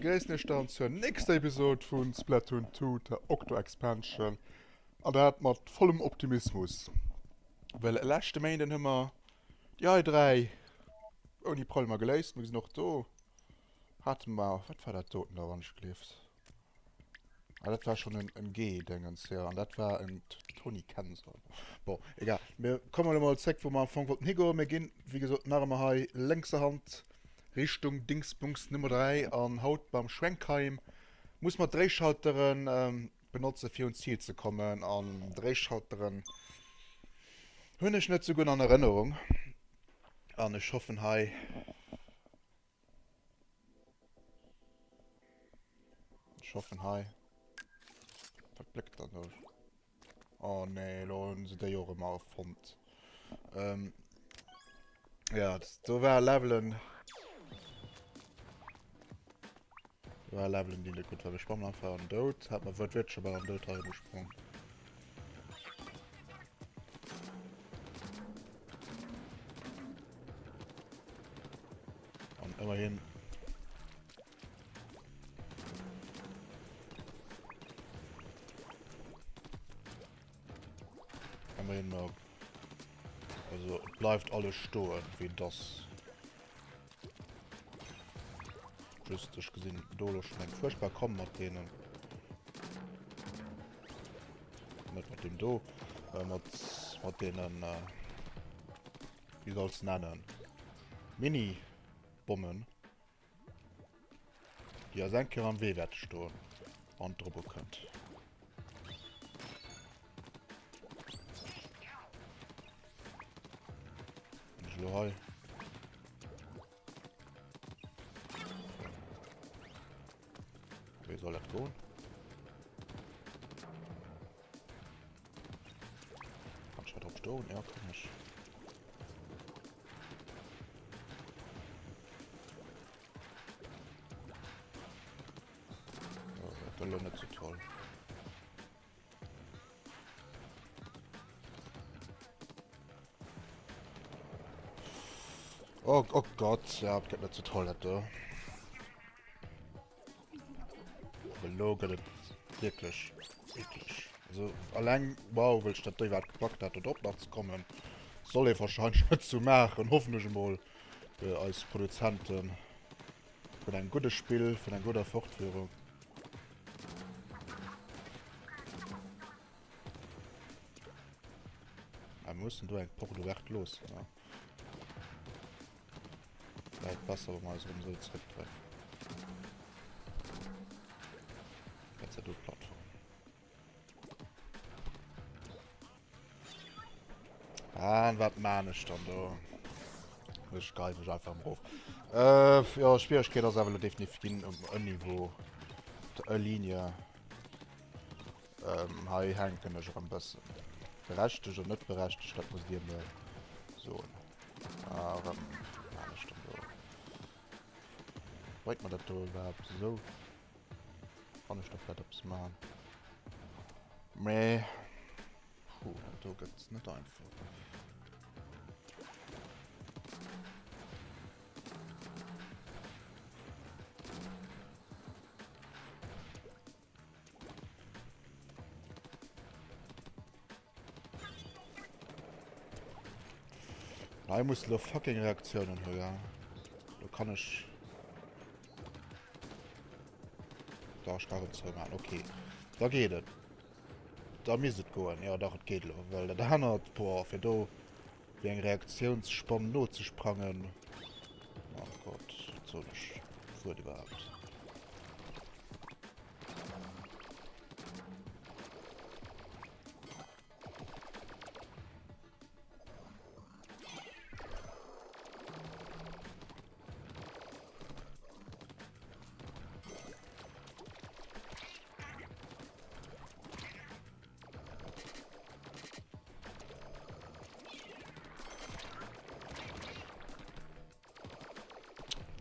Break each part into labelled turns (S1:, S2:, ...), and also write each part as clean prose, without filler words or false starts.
S1: begréissen iech dann zur nächster Episode vun Splatoon 2, der Octo Expansion. An dat mat vollem Optimismus. Well leschte Méinden hu mer déi hei 3 ouni Problemer geléist. Mir gesinn och do hate mer, wat war dat doten da wann ech gleeft? Ah, dat war schon en, en G-Dingens, ja. An dat war en Tony Kenser. Bon, egal. Mir kommen elo mol zréck, wou mer am Fong wollten higoen. Mir ginn, wéi gesot, nach ëmmer hei lénkser Hand Richtung Dingsbums Nummer 3. An haut beim Schwenkheim muss mer Dréischalteren ähm, benotze fir un d'Zil ze kommen. An Dréischalteren hunn ech net sou gutt an Erënnerung. An ech hoffen hei. Ech hoffen hei. Wat bléckt dann do? Oh nee, lo hunn se déi och ëmmer erfonnt. Ähm, ja, das, do war Levelen. Do war Levelen, déi net gutt war. Wir sprangen einfach an den Doud. Hat man wuertwiertlech schon bal an den Doud hei gesprungen. An ëmmerhin. Ëmmerhin mer. Also et bleift alles stoen, wéi et ass. Just ech gesinn do elo schon eng fuerchtbar Komm mat deenen. Net mat deem do, äh, mat, mat deenen, äh, wéi soll se nennen? Mini-Bommen, déi eis eng Kéier am Wee wäerte stoen, wann d'Robo kënnt. Bin ech elo hei? Wéi soll dat goen? Kann ich da drauf stoen? Ja, kann ich. Oh, dat war net so toll. Oh, oh Gott, ja, gëtt net so toll, dat do. Elo gëtt et wierklech ekleg. Also alleng, wow, wëll ech dat do iwwerhaapt gepackt hat, do drop nach ze kommen. Soll ee wahrscheinlech net sou maachen, hoffen ech emol, eis Produzenten vun engem gudde Spill, vun enger gudder Fortführung. Mir mussen do eng Porte ouverte loossen, ne? Vläit besser, wa mer eis erëm esou zréckdréien. Dat ass ja do d'Plattform. Ah, wat maan ech dann do? Ech geif mech einfach erof. Äh, jo, Schwieregkeet ass awer elo definitiv ginn um e Niveau. Der e Linie. Ähm, hei hänken ech erëm bëssen. Berechtegt oder net berechtegt, dat musst dir mir soen. Ah, erëm maan ech dann do. Bréngt mer dat do iwwerhaapt esou? Kann ech da vläit eppes maachen? Mee, puh, dat do gëtt net einfach. Hei muss lo fucking Reaktionen hu, ja. Do kann ech... Da, ich kann zou machen. Okay. Da geht et. Da misst et goen. Ja, dach, et geht lo. Well dat anert, boah, fir do wéi eng Reaktiounsspann nozesprangen. Oh Gott, wat soll ech Wuert iwwerhaapt?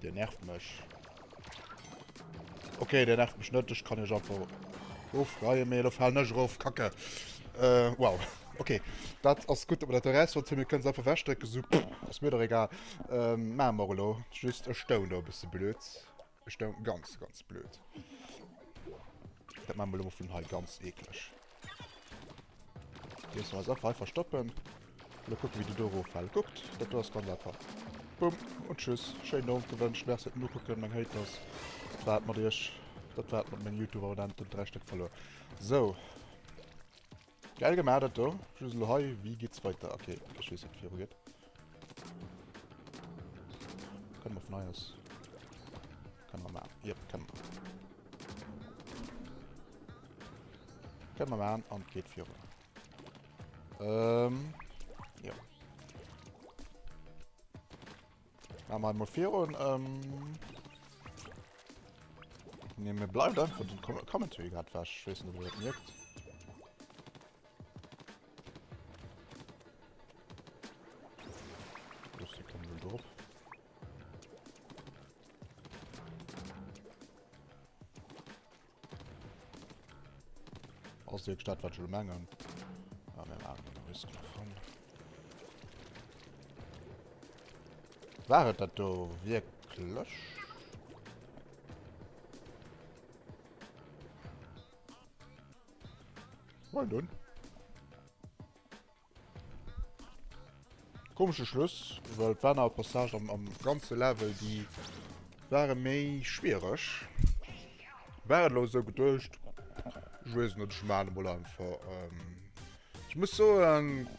S1: Der nervt mech. Okay, der nervt mech net. Ech kann iech einfach ofreien, mee elo falen ech erof. Kacke. Äh, wow. Okay, dat ass gutt, datt mer dat erausfonnt hunn. Mir kënnen se einfach ewechdrécken, sou, pff, ass mir dach egal. Ähm, maache mer och elo. Just, ech stoung do e bësse blöd. Ech stoung ganz, ganz blöd. Dat maache mer elo mol vun hei ganz eekleg. Loosse mer eis einfach hei verstoppen. Lo kucken, wéi déi do eroffalen. Kuckt, dat do ass ganz einfach. Bumm und tschüss. Schéinen Owend gewënscht. Merci fir d'Nokucken, meng Haters. Dat war et mat iech. Dat war et mat mengen YouTube-Abonnenten. 3 Stéck verluer. Sou. Geil gemaach, dat do. Just elo hei, wéi geht's weiter? Okay, ech weess, wéi et viru geet. Kënne mer vun hei aus. Kënne mer maachen. Jep, kënne mer. Kënne mer maachen an et geet virun. Ähm, ja. Machen wir mal virun. Ähm, ne, mir bleibt einfach den Com Commentary grad weg. Ich weiß nicht, ob ihr das merkt. Lustig, kommen wir drauf. Ass wierklech dat wat ech elo mengen? Ah, mir maachen den Risk nach voll. War et dat do wierklech? Well dunn. Komesche Schluss, well et waren awer Passagen am, am ganze Level, déi ware méi schwiereg. War et elo esou geduecht? Ech weess net, ech maachen emol einfach. Ähm, ech muss soen,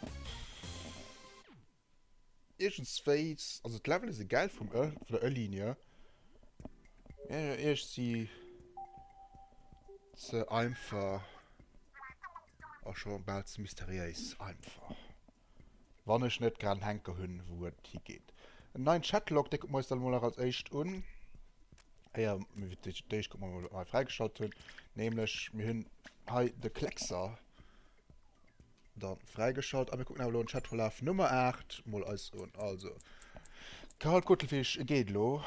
S1: iergendswéis, also d'Levele si geil vum Ö, vun der Ö-Linie. Ierg si ze einfach. A scho bal ze mysteriéis einfach. Wann ech net grad en Henker hunn, wou et higeet. En neien Chatlog, dee kucke mer eis dann emol nach als éischt un. Éier mir d'éischt kucke mer emol, wat mer hei fräigeschalt hunn. Nämlech, mir hunn hei de Kleckser dann fräigeschalt. A mir kucken awer elo den Chatverlaf Nummer 8 mol eis un. Also, Karl Kuttelfisch geet elo.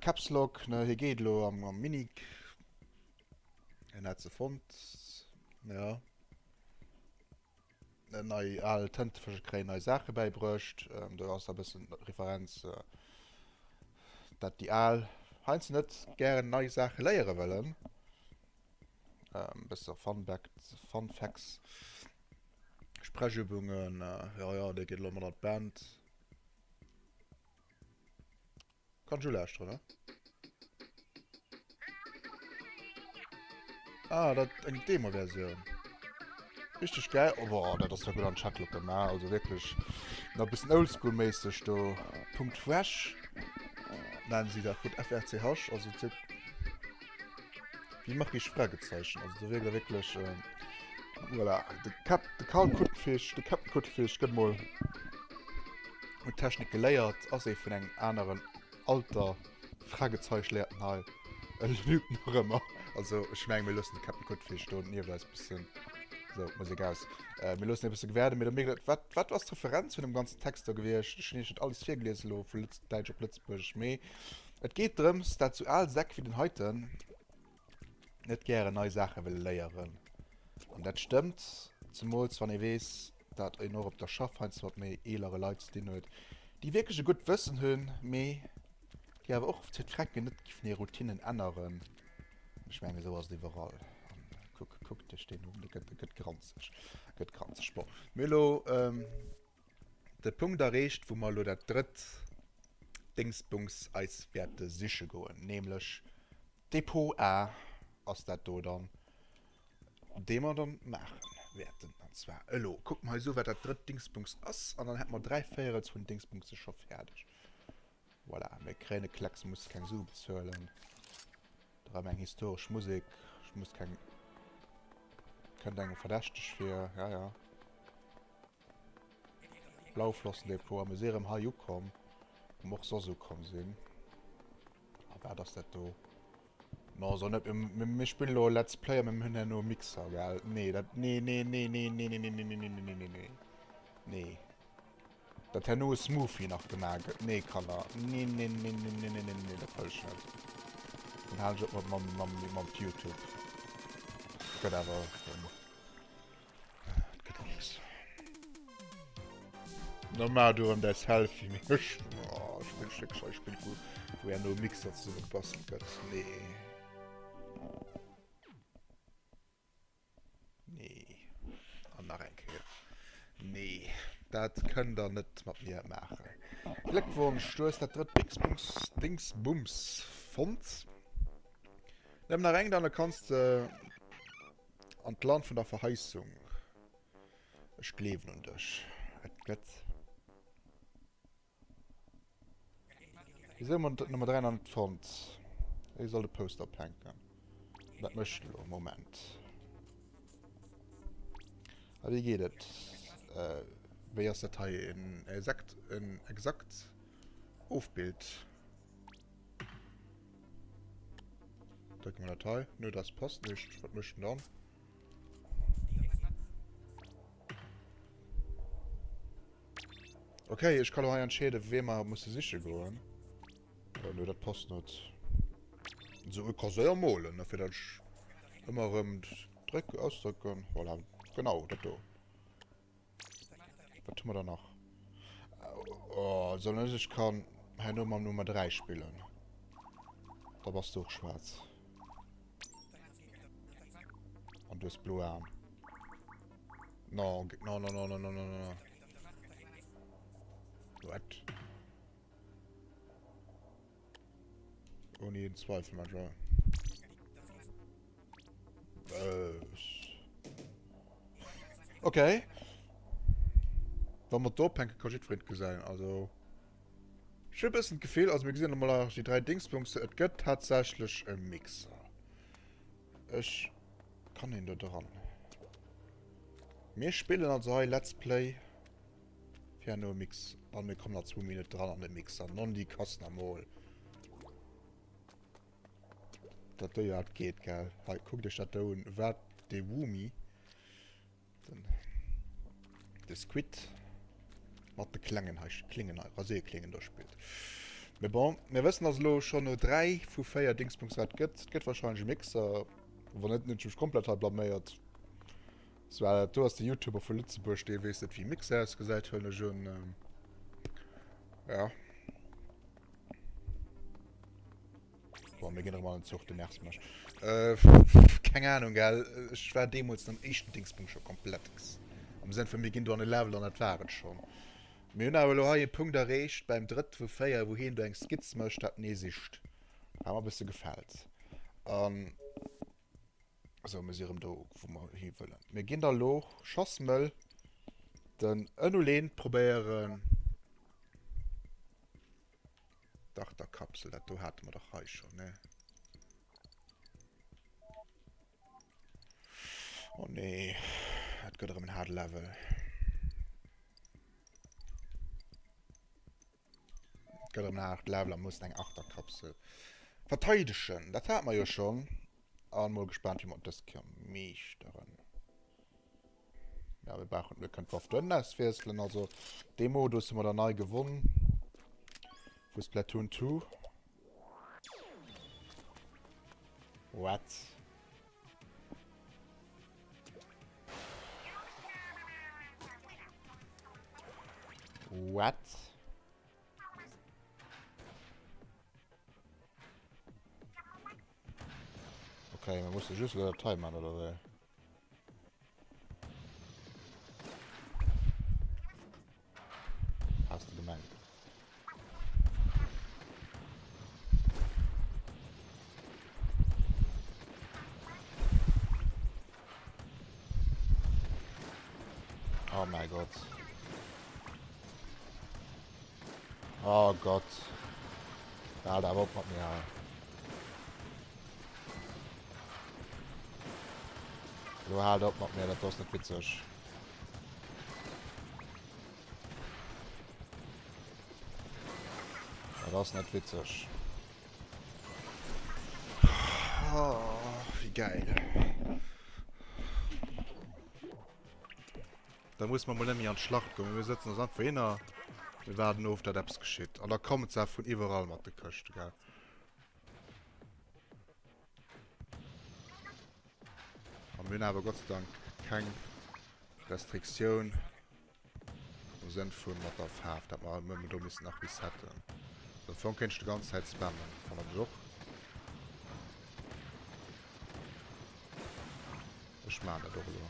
S1: Caps Lock, ne, hie geet elo am Mini. En hat se fonnt. Ja. Nei al Tëntefësche kréien nei Saache bäibruecht. Ähm, do ass e bëssen Referenz, äh, dat déi al heiansdo net gären nei Saache léiere wëllen. Ähm, bësse Fun Fact, Fun Facts. Sprechübungen, äh, ja, ja, dee geet elo mat an d'Band. Kann ech ulauschteren, ne? Ah, dat eng Demo-Versioun. Richteg geil. Oh, boah, dat ass ja gutt an Chatlook gemaach. Also wierklech nach e bëssen oldschool-méisseg do. Punkt fresh nennen si dat. Punkt F-R-C-H. Also et Wie mache ich Fragezeichen? Also do wierkt wierklech... Äh, voilà. De Cap, de Karl Kuttfisch, de Captain Kuttfisch gëtt mol huet Technik geléiert, ass ee vun engem aneren Alter. Fragezeichen léiert en hei. E lügt nach ëmmer. Also ech menge mir loossen de Captain Kuttfisch do nieft eis bëssen. Sou, Musek aus. Äh, mir loossen e bësse gewäerden. Mee da mierkt wat, wat ass d'Referenz vun dem ganzen Text do gewiescht? Ech hunn iech net alles virgelies elo vu Lëtz Däitsch op Lëtzebuergesch, mee Et geet drëms, dat sou al Säck wéi den heiten net gären nei Saache wëlle léieren. An dat stëmmt, zemools wann ee weess, dat een och op der Schaff heiansdo mat méi eelere Leit ze dinn huet, déi wierklech e gutt Wëssen hunn, mee déi awer och fir d'Frecken net giffen hir Routinen änneren. Ech mengen, esou ass et iwwerall. An kuck, kuck dech deen un, e gëtt, e gëtt granzeg, e gëtt granzeg. Bon, mir hu lo. De Punkt erreecht, wou mer elo dat drëtt Dingsbums eis wäerte siche goen, nämlech Depot A ass dat do dann, dee mer dann maache wäerten. An zwar elo kucke mer eis u, wat dat drëtt Dingsbums ass, an dann hätte mer dräivéierels vun Dingsbumse scho fäerdeg. Voilà, mir kréien e Klecks, musse keng Sue bezuelen. Erëm eng historesch Musek, ech muss keng, kënnt engem verdächteg vir, ja, ja. Blauflossendepot a mir si erëm hei ukomm, wou mer och soss ukomm sinn. A wat ass dat do? No, so net, mir, mir spillen elo e Let's Play a mir hunn herno e Mixer, gell? Nee, dat, nee, nee, nee, nee, nee, nee, nee, nee, nee, nee, nee, nee, nee, nee. Dat herno e Smoothie nach gemaach gëtt. Nee, Kanner. Nee, nee, nee, nee, nee, nee, nee, nee, dat wëll ech net. Dann halen ech op mat, mam, mam, mam YouTube. Gëtt awer... Gëtt nix. Na maach du erëm däi Selfie, mee ech, oh, ech spillen wierklech hei Spill, wou. Wou herno e Mixer zesumme gebastelt gëtt. Nee. Nee. An nach eng Kéier. Nee. Dat kënnt der net mat mir maachen. Gléckwonsch, du hues dat drëtt Dingsbums, Dingsbums fonnt. Nëmmen nach eng, dann kanns de an d'Land vun der Verheissung. Ech gleewen un dech. Et gëtt. Wieso hu mer Nummer 3 nach net fonnt? Ech soll de Poster ophänken. Dat mécht elo. Moment. A wéi geet et? Äh, wéi ass dat hei en exakt, en exakt Ofbild? Drécke mer dat hei? Nö, das passt nicht. Wat mécht en dann? Okay, ech kann lo hei entscheeden, wee mer musse siche goen. Oh, nö, dat passt net. So, ech ka séier molen, ne, fir dat ech ëmmer erëm dréck, ausdrücken. Voilà, genau, dat do. Wat hu mer da nach? Oh, soll ech kann herno mam Nummer 3 spillen. Da bass du och schwaarz. An du hues blo Aen. No, no, no, no, no, no, no, no. What? Ohne jeden Zweifel, manchmal. Äh. Okay. Wa mer d'ophänken, kann jiddwereen et gesinn. Also, ech hu e bëssen d'Gefill, also mir gesinn emol nach déi 3 Dingsbumse, et gëtt tatsächlech e Mixer. Ech kann een do dran. Mir spillen also hei Let's Play Piano Mix an mir kommen nach 2 Minuten dran an de Mixer. Non die Kassen am Mol. Dat do ja, geht, gell. Hei, kuckt euch dat do un. Wat de Woomy. Den, de Squid mat de klengen hei, Klingen hei, Rasierklingen do spillt. Mee bon, mir wëssen also elo schonn no 3 vu 4 Dingsbums wat et gëtt. Et gëtt wahrscheinlech e Mixer, wann net, hunn ech mech komplett hei blaméiert. Well dat do ass de Youtuber vu Lëtzebuerg, dee weess net wéi e Mixer ausgesäit, huelen ech un. Ja. Boah, mir ginn erëm an den Zuch, du nervs mech. Äh, keng Ahnung, gell. Ech war deemools am éischten Dingspunkt scho komplett x. Am Sënn vun, mir ginn do an e Level an dat war et schonn. Mir hunn awer elo hei e Punkt erreecht beim drëtte vu 4, wou hien do eng Skizz mécht, dat en ee sicht. Hat mer e bësse gefält. An esou, mir si erëm do, wou mer hi wëllen. Mir ginn da lo schossmëll den Ënnuleen probéieren. D'Achterkapsel, dat do hate mer dach hei schonn, ne? Oh nee, dat gëtt erëm en haarde Level. Et gëtt erëm en haart Level a mussen eng Achterkapsel verteidegen. Dat hate mer jo schonn. An mol gespaant, wéi mer dës Kéier meeschteren. Ja, mir brauchen, mir kënnen d'Waff do ënnen auswiesselen. Also, dee Modus hu mer dann nei gewonn. Vu Splatoon 2. What? What? Okay, man muss just la Datei machen, oder wéi? Hast du gemengt? Oh mein Gott. Oh Gott. Halt awer op mat mir hei. Lo halt op mat mir, dat ass net witzeg. Dat ass net witzeg. Oh, wéi geil. Da muss mer mol net méi an d'Schlacht goen. Mir sëtzen ons einfach hin a mir waarden of, datt eppes geschitt. An da kommt se vun iwwerall mat de Këschte, gell? A mir hunn awer Gott sei Dank keng Restriktioun am Sënn vu mat der Faarf, datt mer ëmmer do missen nach resetten. Am Fong kéint ech de ganz Zäit spammen, fannen ech och. Ech maan dat och elo.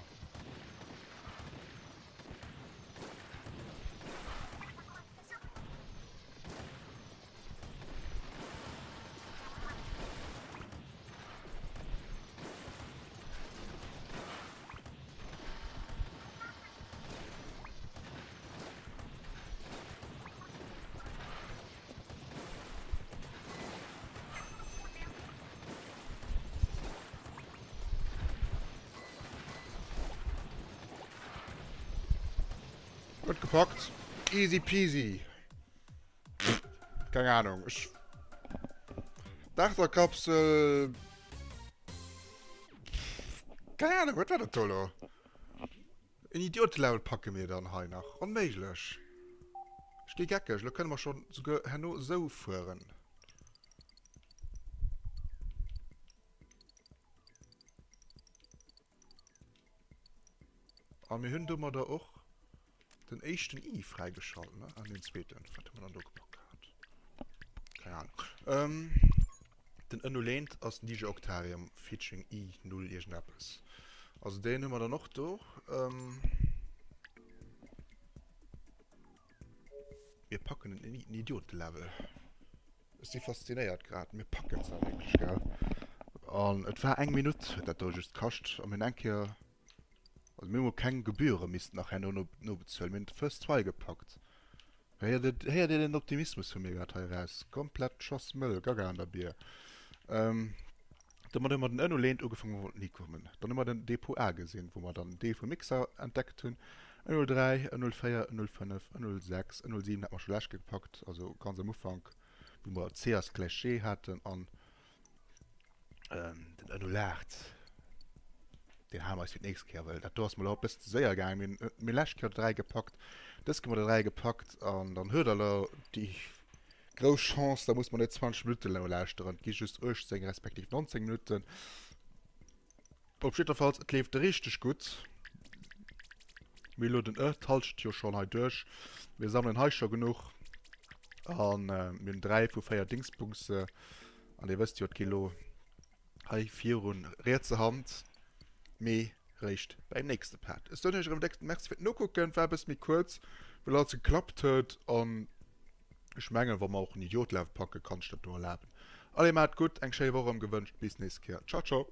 S1: Gutt gepackt. Easy peasy. Keng Ahnung. Ech. D'Achterkapsel. Keng Ahnung, wat war dat do elo? En Idiotelevel packe mir dann hei nach. Onméiglech. Ech gi geckeg. Elo kënne mer schonn souguer herno esou fueren. A mir hunn domadder och den éischten I fräigeschalt, ne? An den zweeten. Wat hu mer dann do gepackt gehat? Keng Ahnung. Ähm, den Ënnuleent ass den DJ Octarium featuring I0 iergendeppes. Also deen hu mer dann och do. Ähm, mir packen den Idiotelevel. Ech si faszinéiert grad. Mir packen se wierklech, gell? An et war eng Minutt huet dat do just kascht. A mir hunn eng Kéier, also mir hu mol keng Gebühre missten nach herno no nobezuelen. Mir hunn de First Try gepackt. Héiert Dir, héiert Dir den Optimismus vu mir grad hei eraus? Komplett Schoss Mëll, Gaga an der Bier. Ähm, domat hu mer den Ënn-Uleent ugefaangen, wou mer wollten hikommen. Dann hu mer den Depot A gesinn, wou mer dann en Deel vum Mixer entdeckt hunn. 103, 104, 105, 106, 107 hat mer scho lescht gepackt, also ganz am Ufank, wou mer C ass gläich G haten an ähm, den 108, deen hale mer eis fir d'nächst Kéier, well dat do ass mol och e bëssen ze séier gaangen. Mir hunn mir lescht Kéier 3 gepackt, dës Kéier hu mer der 3 gepackt an dann huet der elo déi grouss Chance, da muss mer net 20 Minutten nolauschteren, et gi just 18 respektiv 19 Minutten. Op jiddwerfalls, et leeft richteg gutt. Mir elo den Ë, d'Halschent jo schonn hei duerch. Mir sammelen hei scho genuch. An mir hunn 3 vu 4 Dingsbumse. An dir wësst jo, et gi lo hei virun rietse Hand, mee réischt beim nächste Part. Ech soen iech erëm e décke Merci fir d'Nokucken. War e bësse méi kuerz, well alles geklappt huet. An ech mengen, wa mer och en Idiot-Level packen, kann ech dat do erlaben. Allez, maacht et gutt, eng schéi Woch erëm gewënscht. Bis nächst Kéier. Ciao, ciao.